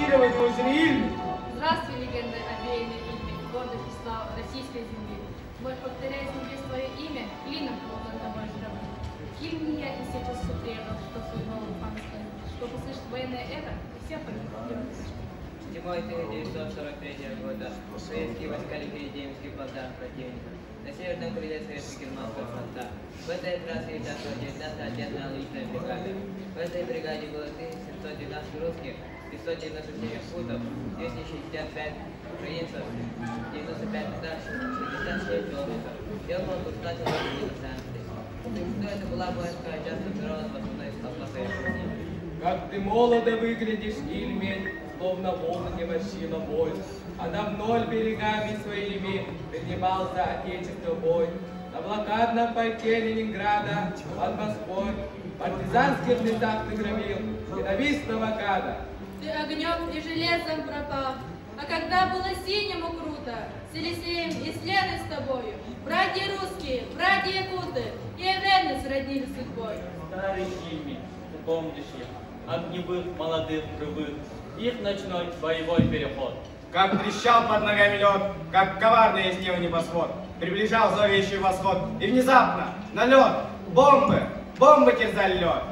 Кировой дочери Ильмы. Здравствуй, легенда овеянной Ильме, гордость и слава российской земли. Вновь повторяя с небес твое имя, клином над тобой журавли. Кильни я и сейчас супрела, что свою новую память что услышит военное эхо, и все погибнут. Зимой 1943 года советские войска ликвидировали плацдарм противника на северном крыле Советско-Германского фронта. В этой операции участвовала 19-я отдельная личная бригада. В этой бригаде было 1712 русских, 597 якутов, 265 украинцев, 95 татар, 66 белорусов и около 200 национальностей. Что это была воинская часть, сформирована в основном из колхоза Якутии. Как ты молодо выглядишь, Ильмень, словно волны не мощила боль. А давно ль берегами своими принимал за отечество бой? На блокадном пайке Ленинграда, под Москвой, в партизанских лесах ты громил ненавистного гада. Ты огнем и железом пропах, а когда было синему круто, с Елисеем и с Леной с тобою, братья русские, братья якуты, и эвены сроднили судьбой. Старый Ильми, ты помнишь я, огневых молодых живых, их ночной боевой переход. Как трещал под ногами лед, как коварно яснел небосвод, приближал зловещий восход, и внезапно на лед бомбы, бомбы терзали лед.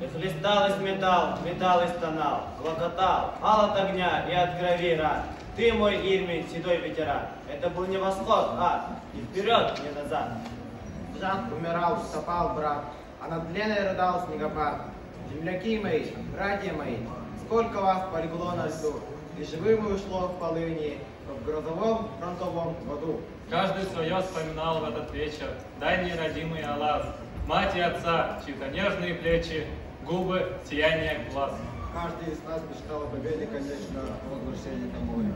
И хлесталось металл, металл и стонал, клокотал, ал от огня и от крови ран. Ты мой Ильмень, седой ветеран, это был не восход, а ни вперед, ни назад. Жан умирал, утопал брат, а над Леной рыдал снегопад. Земляки мои, братья мои, сколько вас полегло на льду, и живым ушло в полыни, в грозовом фронтовом году. Каждый свое вспоминал в этот вечер, дальний родимый алаз, мать и отца, чьи-то нежные плечи, губы, сияние глаз. Каждый из нас мечтал о победе, конечно, о возвращении домой.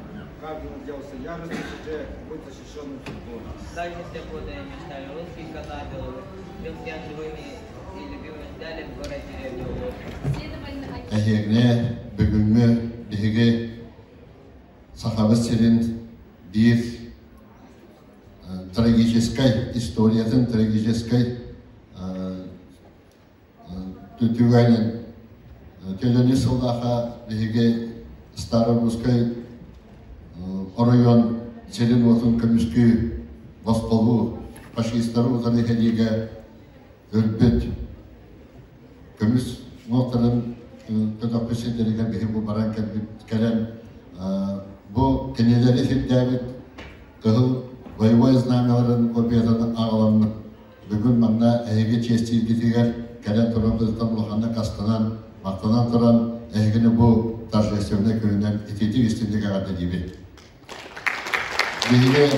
Каждый надеялся яростно уже быть защищенным судьбой. Также все годы мечтали русские кота белорус, крестьян живыми и любимыми ждали в город деревню Улус. Эһиэҥҥэ бүгүҥҥү биһиги Сахабыт сирин биир трагическай историятын, трагическай түгэнин төлөнү сыллааха биһиги Старорусскай оройуон сирин-уотун көмүскүү босхолуу фашистары утары сэриигэ өлбүт көмүс уҥуохтарын көтөхпүт сирдэригэр биһи бу баран кэлэн бу кинилэри сирдээбит кыһыл боевой знамяларын копиятын аҕаламмыт бүгүн манна эһиги чиэстииргитигэр кэлэн турарбытыттан улаханнык астынан, махтанан туран эһигини бу торжественнай күнүнэн итиитик истинник эҕэрдэлиибит. Биһиги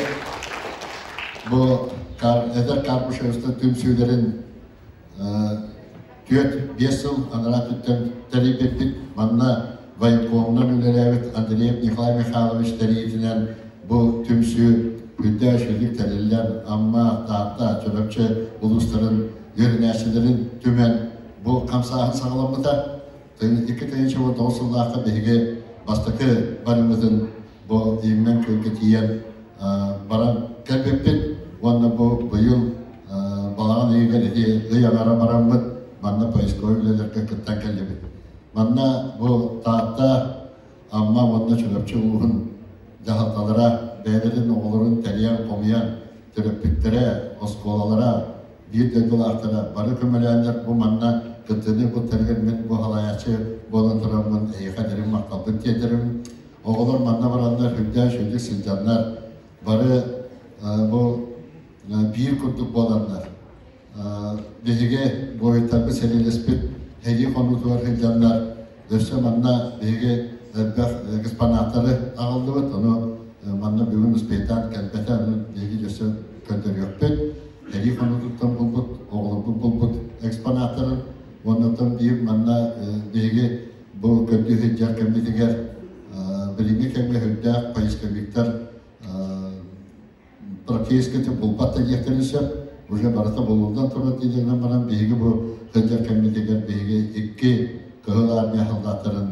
бу эдэр Карбышевстар түмсүүлэрин 4-5 сыл анараа өттүттэн тэрийбиппит. Манна военкомунан үлэлээбит Андреев Николай Михайлович тэрийиитинэн бу түмсүү үрдээх үчүгэйдик тэриллэн Амма, Таатта, Чурапчы улуустарын үөрэнээччилэрин түмэн бу хамсааһын саҕаламмыта. 2019 сыллаахха биһиги бастакы барыммытын бу Ииммэн күөлгэ тиийэн баран кэлбиппит уонна бу быйыл балаҕан ыйыгар ити ый аҥара бараммыт манна поисковай үлэлэргэ кыттан кэллибит. Манна бу Таатта, Амма уонна Чурапчы улууһун дьаһалталара бэйэлэрин оҕолорун тэрийэн, хомуйан, төрөппүттэрэ, оскуолалара, биир дойдулаахтара бары көмөлөөннөр бу манна кыттыыны ылбыттарыгар мин бу салайааччы буолан тураммын эһиэхэ дириҥ махталбын тиэрдэрим. Оҕолор манна бараннар үрдээх үчүгэйдик сылдьаннар бары бу биир курдук буоланнар биһиги буойуттарбыт сэриилэспит сэрии хонуутугар сылдьаннар өссө манна биһиги элбэх экспонаттары аҕаллыбыт ону манна бүгүн успейтаан кэлбэтэ ону биһиги өссө көрдөрүөхпүт сэрии хонуутуттан булбут оҕолорбут булбут экспонаттарын уонна биир манна биһиги бу көрдүү сылдьар кэммитигэр билиҥҥи кэмҥэ сүрдээх поисковиктар практически булбат да диэхтэрин сөп уже барыта булуллан турар дииллэринэн баран биһиги бу сылдьар кэммитигэр биһиги икки Кыһыл Армия солдаттарын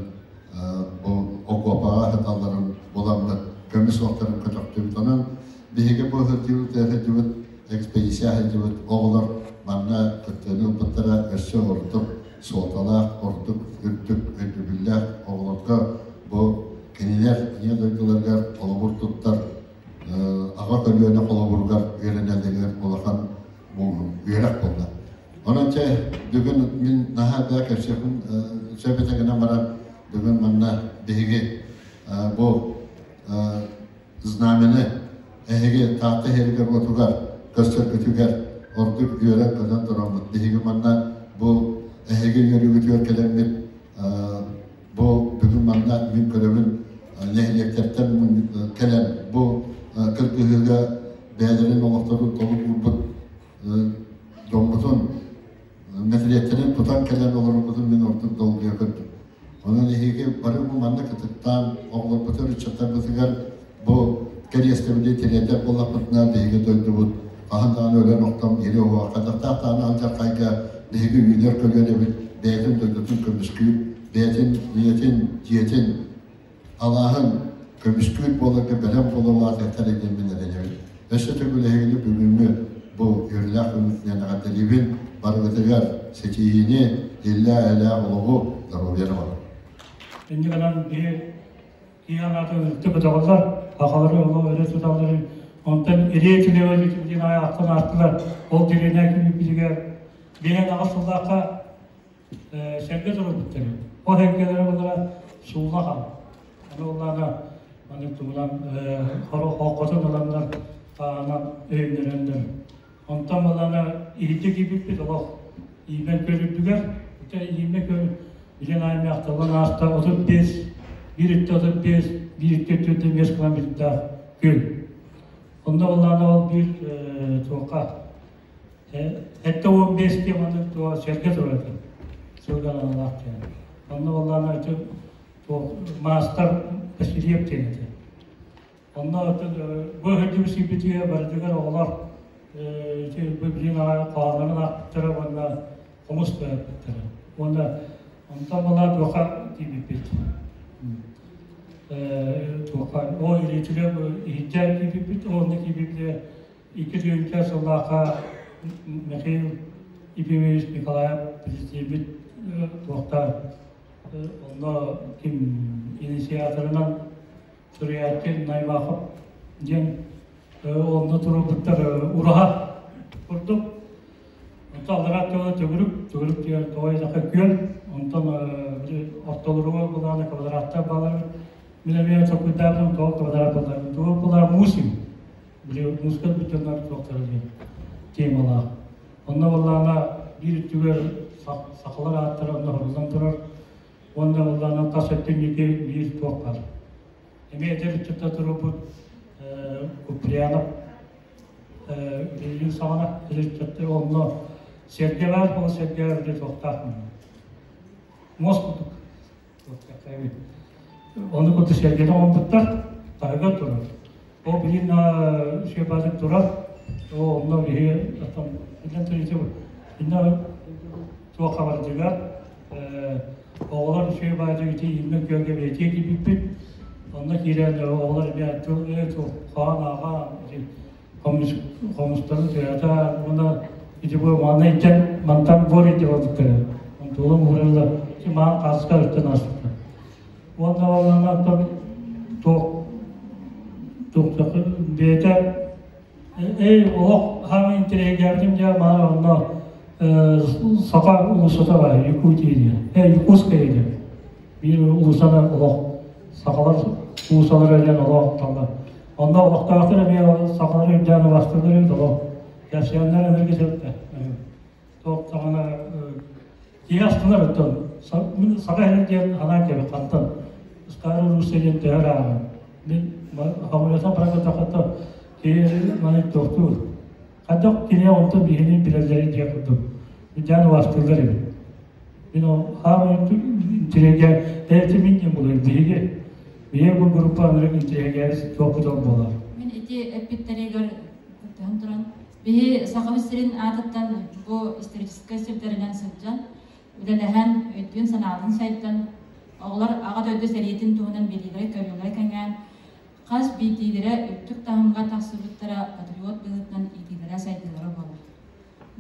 бу окуопаҕа сыталларын буламмыт көмүс уохтарын көтөхтүбүт онон биһиги бу сылдьыбыт сылдьыбыт экспедиция сылдьыбыт оҕолор манна кыттыыны ылбыттара өссө ордук суолталаах, ордук үрдүк өйдөбүллээх оҕолорго бу Кинилэр ийэ дойдуларыгар холобур туттар, аҕа көлүөнэ холобуругар үөрэнэллэригэр улахан үөрэх буолла. Онон чэ, бүгүн мин наһаа да кэпсиэхпин сөп этэ гынан баран, бүгүн манна биһиги бу знамяны эһиги Таатта иһэригэр-уотугар көрсөргүтүгэр ордук үөрэн-көтөн тураммыт. Биһиги манна бу эһиги үөрүүгүтүгэр кэлэммит бу бүгүн манна мин көрөбүн нэһилиэктэртэн кэлэн бу кыргыһыыга бэйэлэрин олохторун толук уурбут дьоммутун мэтириэттэрин тутан кэлэн олорорбутун мин ордук долгуйа көрдүм. Онон эһиги бары бу манна кытыктаан оҕолорбутун, ыччаттарбытыгар бу кэриэстэбили тириэрдэр буоллахпытына биһиги дойдубут хаһан даҕаны өлөн охтон биһиги уһуохха хайдахтаах даҕаны алдьархайга биһиги үүнэр көлүөнэбит бэйэтин дойдутун көмүскүүр, бэйэтин ийэтин, дьиэтин, алааһын көмүскүүр буоларга бэлэм буола улаатыахтара диэн мин эрэнэбин. Өссө төгүл эһигини бүгүҥҥү бу үөрүүлээх күммүтүнэн эҕэрдэлиибин, барыгытыгар ситиһиини, иллээх-эйэлээх олоҕу, доруобуйаны баҕарабын. Инньэ гынан биһи киһи анаатын ытты көтөҕөллөр, сахалары олох өрө туталлар. Онтон Илья Түлэвич диэн аахтан аастылар. Ол дэриэбинэ күүппүтүгэр биһиэн аҕыс сыллаахха сэргэ турбуттар. Ол сэргэлэрэ булара суулла хаал. Аны оллаана аны тугунан хоро ыланнар таанан өйүннэрэннэр. Онтон балана иһитэ киирбиппит олох иимэн көрүрдүгэр, ити иимэ көр билэн аймахталан ааста 35, биир өттө 35, биир өттө 45 километрдаах күөл. Онно балана ол биир туохха 75 километр туо сэргэ турар этэ. Сылганалаах диэн. Онно балана ити маастар Васильев диэн этэ. Онно бу өһүрдүбүт сирбитигэр барытыгар оҕолор ити билин аҕай хоһооннорун аахпыттара уонна хомус тойоппуттара. Уонна онтон буолаа туоха тиийбиппит. Туоха о илиитигэр иһирдьэ киирбиппит, онно киирбиппит 2 тыһыынча сыллаахха Михаил Ефимович Николаев президеммит туохта онно ким инициаторынан суруйааччы Наймахов диэн онно туруорбуттар ураһа курдук. Онтон аллараа тыла төгүрүк, төгүрүк диэн тоҕой саха күөл, онтон ортолоругар булаана квадраттар баалар. Мин эмиэ толкуйдаабытым тоҕо квадрат буолар. Туга булар муус били мууска бүтүннэр туохтара диэн темалаах. Онно буоллаҕына биир өттүгэр сахалар ааттара онно хоруллан турар. Уонна буоллаҕына тас өттүн диэки биир туох баар. Эмиэ эдэр ыччатта турбут Куприянов үлэлиир саҕана эдэр ыччатта онно сэргэ баар, ол сэргэ үлэ туохтаах муос курдук. Ону курдук сэргэни оҥорбуттар, таһыгар турар. Ол билин сүөбаатык турар, ол онно биһи билэн турар инна туох хабардыгар оҕолор сүөбаатык ити инна күөлгэ бэлиэтии киирбиппит. Онно киирэн оҕолор эмиэ тыл хоһоон ааҕа хомустарын тыата уонна ити бу манна итэн мантан буор ити болбуттара. Онтулум ууралла маан хааска өттөн ааспыта. Уонна оланнан туох туох бэйэтэ эй олох хаамай интэриэһиргээбитим дьэ маа онно саха улуусата бар Якутия диэн Якутская диэн биир улуусана олох сахалар улуусалара диэн олох талла онно олохтоохтор эмиэ сахалар үрдээн убастыыллар эбит олох кэпсээннэр эмэргэ сылтта туох даҕаны киһи астынар оттон мин саха иһин диэн санаан кэлбит хантан Старый Руссия диэн төһө ырааҕын мин хомуйатан баран көрдөххө киһи маны тохтуур хайдах кини онтон биһини билэллэрин диэн курдук үрдээн убастыыллар эбит мин ол хаамай интириэгэ эти мин диэн булар биһиги биһиги бу группа ынырык интириэгэ туохпут буолар Мин ити эппиттэригэр кыттыһан туран Биһи Сахабыт сирин аатыттан бу историческай сирдэринэн сылдьан, үлэлэһэн, өйдүүн-санаалыын сайдан, оҕолор Аҕа дойду сэриитин туһунан билиилэрэ-көрүүлэрэ кэҥээн, хас биирдиилэрэ үрдүк таһымҥа тахсыбыттара патриот быһыытынан иитиилэрэ-сайдыылара буолар.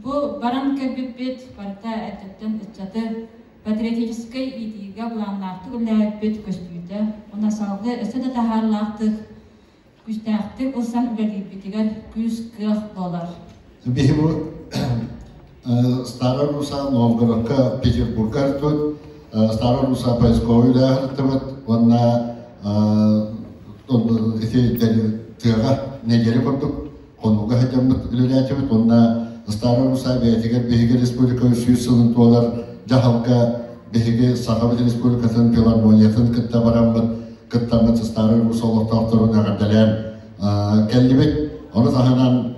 Бу баран кэлбиппит барыта эрдэттэн ыччаты патриотическай иитиигэ былааннаахтык үлэлээбиппит көстүүтэ уонна салгыы өссө да таһаарыылаахтык, күүстээхтик ылсан үлэлиирбитигэр күүс-кыах буолар. Биһи бу Старая Руса Новгородка, Петербургар тут Старая Руса поисковый үлэһиттибит уонна ити тыаҕа неделя курдук хонууга сылдьаммыт үлэлээтибит уонна Старая Руса бэйэтигэр биһиги республика 100 сылын туолар дьаһалга биһиги Сахабыт Республикатын филармониятын кытта бараммыт кыттаммыт Старая Руса олохтоохторун эҕэрдэлээн кэллибит. Ону таһынан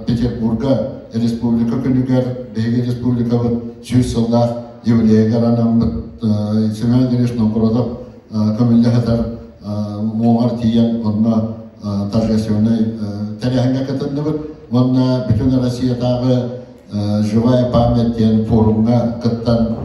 Петербурга Республика күнүгэр биһиги республикабыт 100 сыллаах юбилейыгар анаммыт Семен Андреевич Новгородов көмүллэ сытар муоҕар тиийэн онно торжественнай тэрээһиҥҥэ кытынныбыт уонна бүтүн Россиятааҕы «Живая память» диэн форумҥа кыттан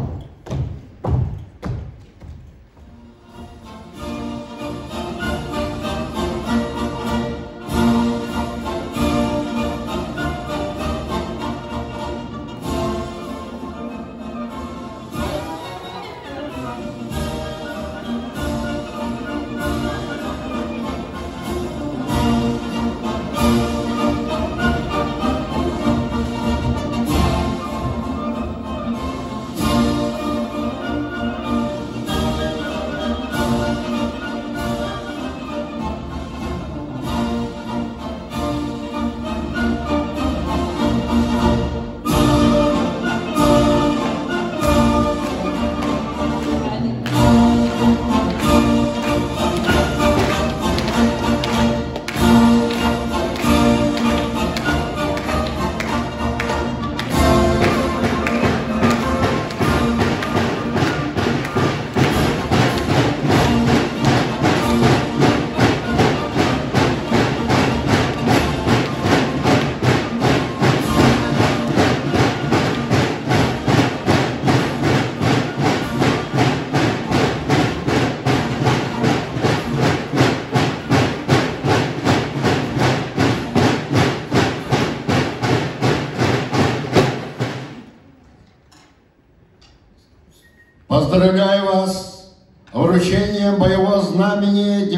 Поздравляю вас вручением боевого знамени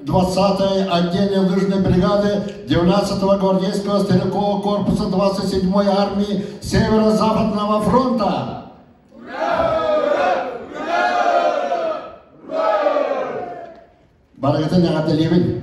20-й отдельной лыжной бригады 19-го гвардейского стрелкового корпуса 27-й армии Северо-Западного фронта. Ура! Ура! Ура! Барыгытын эҕэрдэлиибин.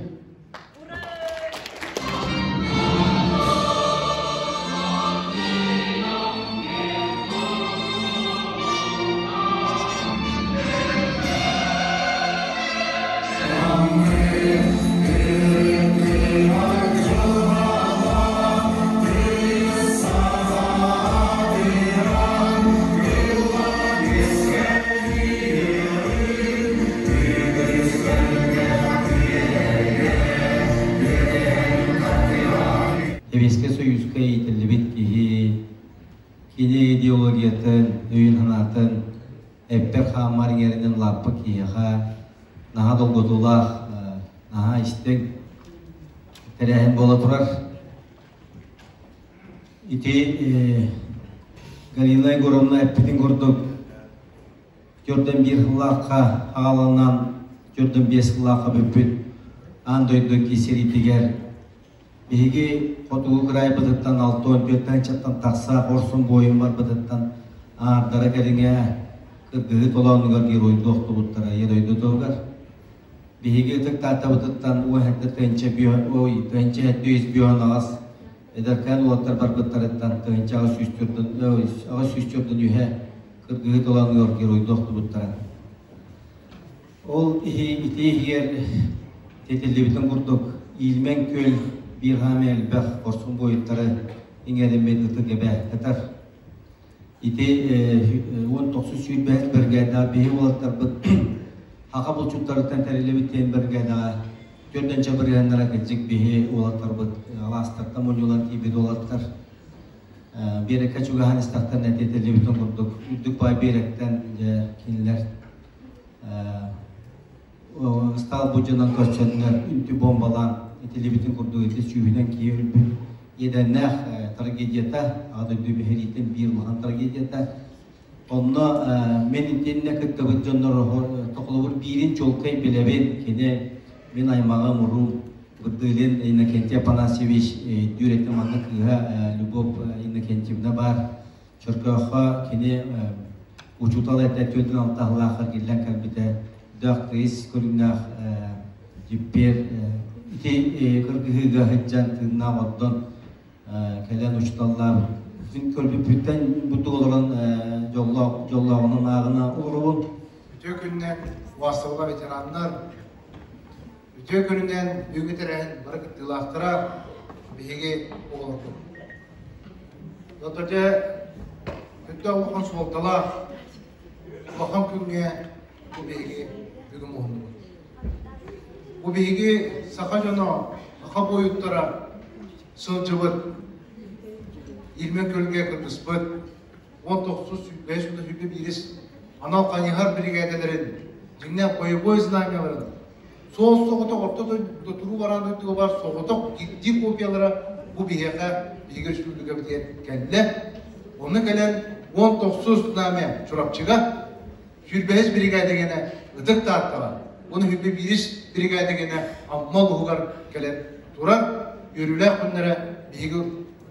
Сэбиэскэй Союзка иитиллибит киһи кини идеологиятын, өйүн-санаатын эппэр-хааммар иҥэринэн улааппыт киһиэхэ наһаа долгутуулаах, наһаа истиҥ тэрээһин буола турар. Ити Галина Егоровна эппитин курдук, Төрдөн биир сыллаахха аҕаланан, төрдөн биэс сыллаахха бүппүт аан дойду киисэриитигэр биһиги хотугу кыраайбытыттан 64 тахса хорсун буойун барбытыттан аардара кэриҥэ кыргыһыы толоонугар геройдуу охтубуттара ийэ дойду туһугар. Биһиги ытык Тааттабытыттан уоһэнтэ тыһыынча ой тыһыынча сэттэ бион аҕас эдэркээн уолаттар барбыттарыттан тыһыынча 804 үһэ кыргыһыы толооҥҥор геройдуу охтубуттара. Ол иһи ити иһигэр тэтиллибитин курдук Иилмэн күөл биир хаамы элбэх хорсун буойуттары иҥэриммит ытык эбэ кытар. Ити 19 сүүрбэһис бэргээдэҕэ биһи уолаттарбыт хака булчуттарыттан тэриллибит диэн бэргээдэҕэ төрдөнчө бырыһаннара кырдьык биһи уолаттарбыт алаастартан мунньулан тиийбит уолаттар биэрэккэ чугаһаан истэхтэринэ этитиллибитин курдук үрдүк баай биэрэктэн дьэ кинилэр ыстаал будьунан көрсөннөр үнтү бомбалаан итиллибитин курдук ити сүүһүнэн киһи өлбүт иэдэннээх трагедията аҕа дойду биһириитин биир улахан трагедията. Онно мен итиннэ кыттыбыт дьоннор тохолобур биирин чуолкай билэбин, кини мин аймаҕым уруум Бырдылин Иннокентий Афанасьевич дүүрэтин манна кыыһа Любовь Иннокентьевна баар. Чөркөөххө кини учуутал этэ түөртүн алтаһылаахар киллэн кэлбитэ. Дөөх тыйыс көрүҥнээх дьиппиэр ити кыргыһыыга сылдьан тыыннаах оттон кэлэн учууталлаабыт. Көрбүппүттэн бурдук олорон дьоллоох дьоллооҕунан ааҕына олоробун. Үтүө күннэн убаастабылла ветераннар, үтүө күнүнэн бүгүҥҥү тэрээһин бары кыттыылаахтара биһиги оҕолорбут. Дьэ, өттө улахан суолталаах улахан күҥҥэ бу биһиги бүгүн муһуннубут. Бу биһиги саха дьоно, саха буойуттара сылдьыбыт, Ильмен көлгэ кыргыспыт, 19 5 сүүрбэ биирис анал хайыһар биригээдэлэрин дьиҥнээх боевой знамяларын суол соҕотох орто туруу бараан дойдуга бар соҕотох икки копиялара бу биһиэхэ биһиги республикабытыгар кэллэ. Онно кэлэн 19 знамя Чурапчыга, 25 биригээдэгэнэ Ытык Тааттаҕа, уонна 21 биригээдэгэнэ Амма улууһугар кэлэн турар үөрүүлээх күннэрэ биһиги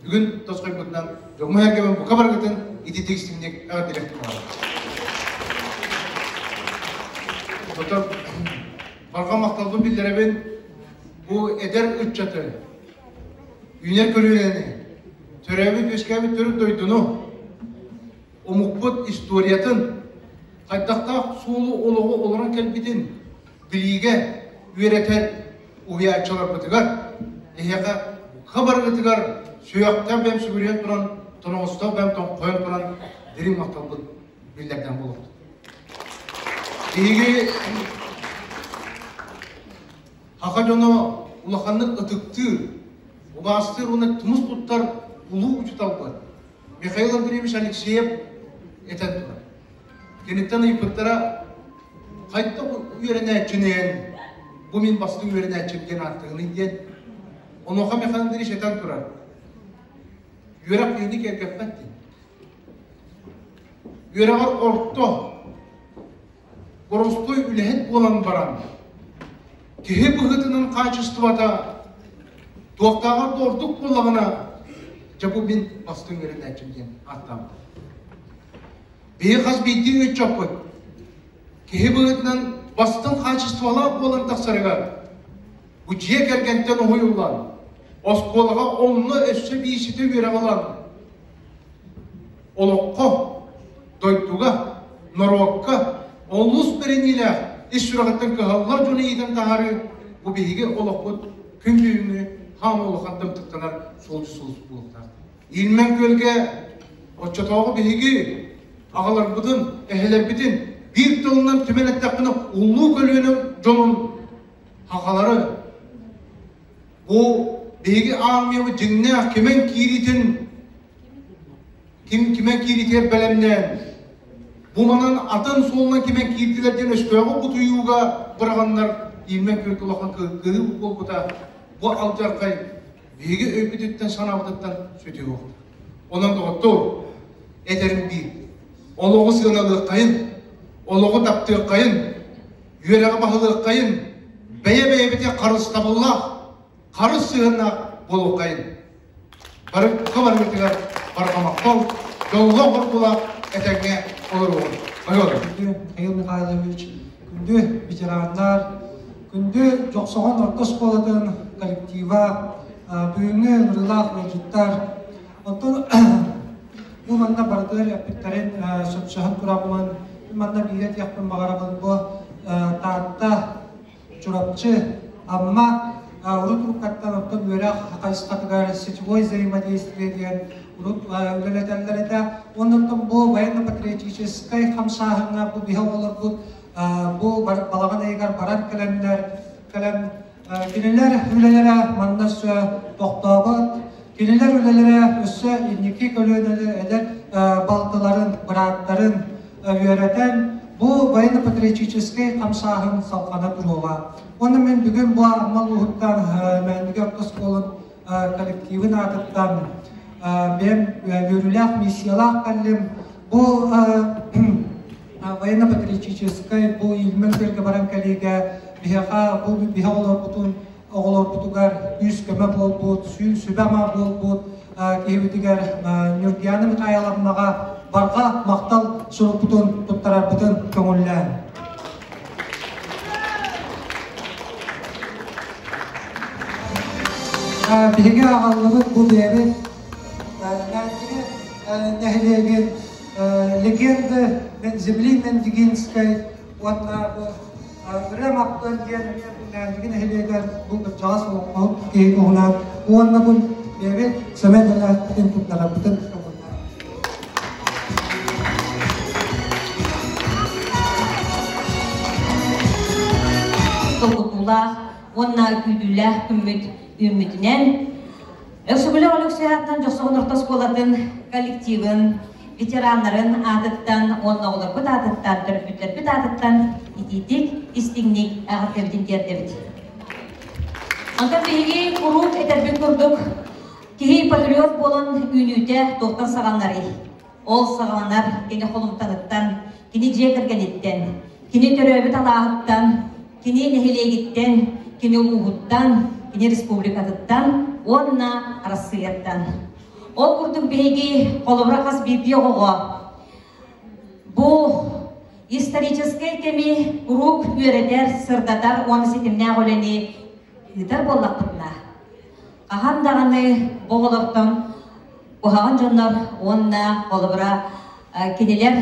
бүгүн тосхойбутунан дьоҥҥо эргэбин бука барыгытын ититик истиҥник эҕэрдэлэхтим баҕарабын. Отон барҕа махталбын биллэрэбин бу эдэр ыччаты, үүнэр көлүөнэни, төрөөбүт үөскээбит төрүт дойдуну, омукпут историятын, хайдахтаах суолу олоҕу олорон кэлбитин билиигэ үөрэтэр уһуйааччыларбытыгар, эһиэхэ хабаргытыгар сүөхтэн бэм сүгүрүйэн туран, тоноҕостон бэм тоҥхойон туран дириҥ махталбыт биллэрдэн буолуохтун. Биһиги Хаха дьоно улаханнык ытыктыыр, убаастыыр уонна тумус туттар улуу учууталбыт Михаил Андреевич Алексеев этэн турар. Киниттэн ыйыппыттара хайдах үөрэнээччинэн бу мин бастыҥ үөрэнээччим диэн ааттыгыный диэн. Онуоха Михаил Андреевич этэн турар. Үөрэх киһини киэргэппэт диэн. Үөрэҕэр орто, боростуой үлэһит буолан баран, киһи быһыытынан хаачыстыбата туохтааҕар да ордук буоллаҕына, дьэ бу мин бастыҥ үөрэнээччим диэн ааттаабыта. Биһи хас биирдии ыччаппыт киһи быһыытынан бастыҥ хаачыстыбалаах буолан тахсарыгар бу дьиэ кэргэнтэн уһуйуллан, оскуолаҕа онно өссө бииситэ үөрэх ылан, олоххо, дойдуга, норуокка олус бэриниилээх ис сүрэҕиттэн кыһаллар дьону иитэн таһаарыы бу биһиги олохпут күн бүгүҥҥү хаама улахан тымтыктанар суолдьут сулус буолуохтаах. Ильмен күөлгэ оччотооҕу биһиги аҕаларбытын, эһэлэрбитин биир тылынан түмэн эттэхпинэ улуу көлүөнэ дьонун хахалары бу биһиги армиябыт дьиҥнээх кимэн киириитин ким кимэн киириитигэр бэлэмнээн бу манан атын суолунан кимэн киирдилэр диэн өстөөҕү бутуйууга быраҕаннар Ильмен күөлгэ улахан кыһыы буолбута бу алдьархай биһиги өйбүтүттэн санаабытыттан сүтүө Онон доҕоттоор, этэрим биир. Олоҕу сыаналыаххайын, олоҕу таптыаххайын, үөрэҕи баһылыаххайын, бэйэ-бэйэбитин харыстабыллаах, харыс сыһыаннаах буолуоххайын. Бары барыгытыгар барҕа махтал, дьоллоох оргулаах этэҥҥэ олоруоҕун. Михаил Михайлович, күндү ветераннар, күндү Дьохсоҕон орто оскуолатын коллектива, бүгүҥҥү ыҥырыылаах ыалдьыттар, оттон бу манна барытыгар эппиттэрин сөпсөһөн тураммын, манна биирэ этиэхпин баҕарабын бу Таатта, Чурапчы, Амма урут уруккаттан оттон үөрэх хайысхатыгар сетевой взаимодействие диэн урут үлэлэтэллэр этэ. Оннуттан бу военно-патриотическай хамсааһыҥҥа бу биһи оҕолорбут бу балаҕан ыйыгар баран кэлэннэр кэлэн кинилэр үлэлэрэ манна өссө тохтообот. Кинилэр үлэлэрэ өссө инники көлүөнэлэр эдэр балтыларын, бырааттарын үөрэтэн бу военно-патриотическай хамсааһын салҕана туруоҕа. Уонна мен бүгүн бу Амма улууһуттан Мээндиги орто оскуолун коллективын аатыттан бэйэм үөрүүлээх миссиялаах кэллим. Бу военно-патриотическай бу Ильмень күөлгэ баран кэлиигэ биһиэхэ бу биһи оҕолорбутун оҕолорбутугар күүс-көмө буолбут, сүбэ-ама буолбут киһибитигэр Нюргияна Михайловнаҕа барҕа махтал сурукпутун туттарарбытын көҥүллээн. Биһиги аҕаллыбыт бу бэйэбит нэһилиэгин легенды земли Мендигинской уонна бу Ырыа Маппыан диэн Нээндиги нэһилиэгэр бу кырдьаҕас олоҥхоһут киһи туһунан уонна бу бэйэбит сэмэн бэлэхпитин туттарарбытын көҥүллээн. Долгутуулаах уонна күүтүүлээх күммүт үүммүтүнэн Өксөкүлээх Өлөксөй аатынан Дьохсоҕон орто оскуолатын коллективын, ветераннарын аатыттан уонна оҕолорбут аатыттан, төрөппүттэрбит аатыттан итиитик, истиҥник эҕэрдэбитин тиэрдэбит. Онтон биһиги куруук этэрбит курдук, киһи патриот буолан үүнүүтэ туохтан саҕаланарый? Ол саҕаланар кини холумтаныттан, кини дьиэ кэргэниттэн, кини төрөөбүт алааһыттан, кини нэһилиэгиттэн, кини улууһуттан, кини республикатыттан уонна Арассыыйаттан. Ол курдук биһиги холобура хас биирдии оҕоҕо бу историческай кэми куруук үөрэтэр, сырдатар уонна ситимнээх үлэни ыытар буоллахпытына, хаһан даҕаны бу оҕолортон куһаҕан дьоннор уонна холобура кинилэр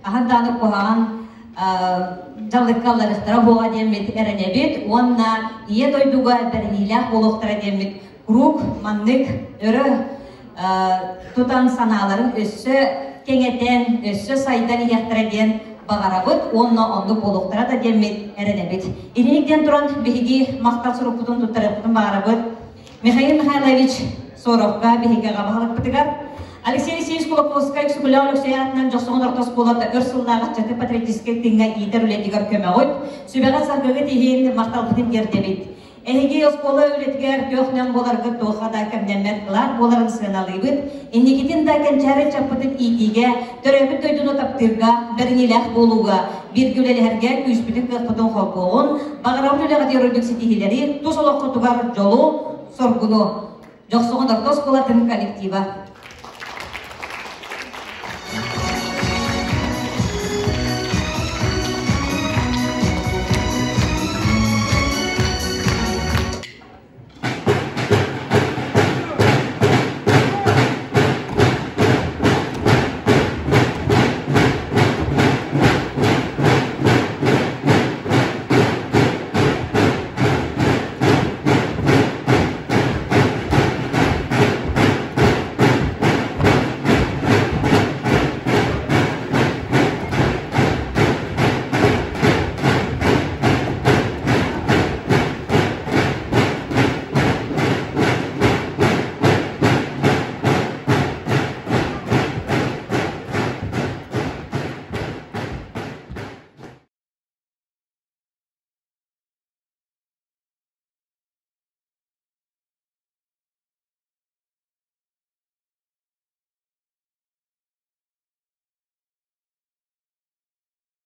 хаһан даҕаны куһаҕан дьаллыкка ылларыахтара буола диэммит эрэнэбит уонна ийэ дойдуга бэриниилээх буолуохтара диэммит куруук маннык өрө тутан санааларын өссө кэҥэтэн, өссө сайдан иһиэхтэрэ диэн баҕарабыт уонна оннук буолуохтара да диэммит эрэнэбит. Итинник диэн туран биһиги махтал сурукпутун туттарыахпытын баҕарабыт. Михаил Михайлович Соровка биһиги аҕа баһылыкпытыгар, Алексей Алексеевич Кулаковскай Сүгүлээх Өлөксөй аатынан Дьохсоҕон орто оскуолата өр сыллаах ыччаты патриотическай тыыҥҥа иитэр үлэтигэр көмөҕүт, сүбэҕит-саргыгыт иһин махталбытын тиэрдэбит. Эһиги оскуола үлэтигэр көх-нэм буоларгыт туохха да кэмнэммэт кылаат буоларын сыаналыыбыт. Инникитин да кэнчээри ыччаппытын иитиигэ, төрөөбүт дойдуну таптыырга, бэриниилээх буолууга, бииргэ үлэлэһэргэ күүспүтүн-кыахпытын холбуоҕун, баҕарабыт үлэҕитигэр үрдүк ситиһиилэри, тус олоххутугар дьолу, соргуну. Дьохсоҕон орто оскуолатын коллектива.